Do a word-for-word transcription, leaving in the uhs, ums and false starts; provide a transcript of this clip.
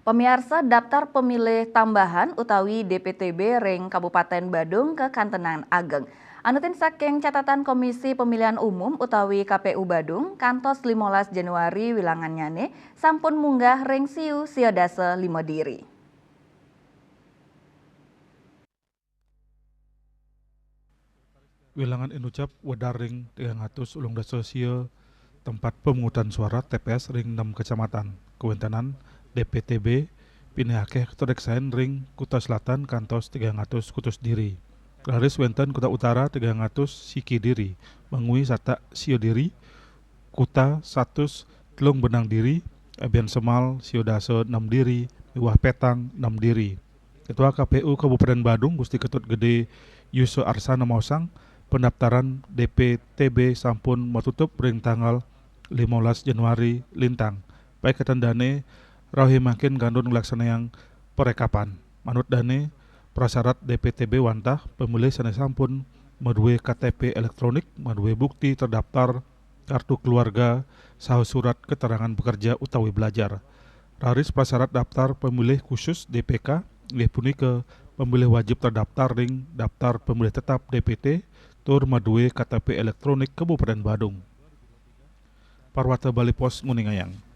Pamiarsa, daftar pemilih tambahan utawi D P T B ring Kabupaten Badung kakantenan ageng. Anutin saking catatan Komisi Pemilihan Umum utawi K P U Badung, kantos limolas Januari wilangannyane sampun munggah ring siu sia dasa lima diri. Wilangan inucap wedar ring tigang atus ulung dasa sia tempat pemungutan suara, T P S, ring enam kecamatan. Kawentenan D P T B pinih akeh katureksain ring Kuta Selatan kantos tigang atus kutus diri. Raris wenten Kuta Utara tigang atus siki diri, Mengwi satak sia diri, Kuta satus telung benang diri, Abiansemal sia dasa enam diri, miwah Petang enam diri. Ketua K P U Kabupaten Badung, Gusti Ketut Gede Yusa Arsana, maosang, pendaftaran D P T B sampun matutup ring tanggal limolas Januari lintang. Paiketan dane rauh mangkin kantun nglaksanayang perekapan. Manut dane, prasyarat D P T B wantah pemilih sane sampun madue K T P elektronik, madue bukti terdaftar kartu keluarga, saha surat keterangan bekerja utawi belajar. Raris prasyarat daftar pemilih khusus, D P K, inggih punika pemilih wajib terdaftar ring daftar pemilih tetap D P T tur madue K T P elektronik Kabupaten Badung. Parwata Bali Post nguningayang.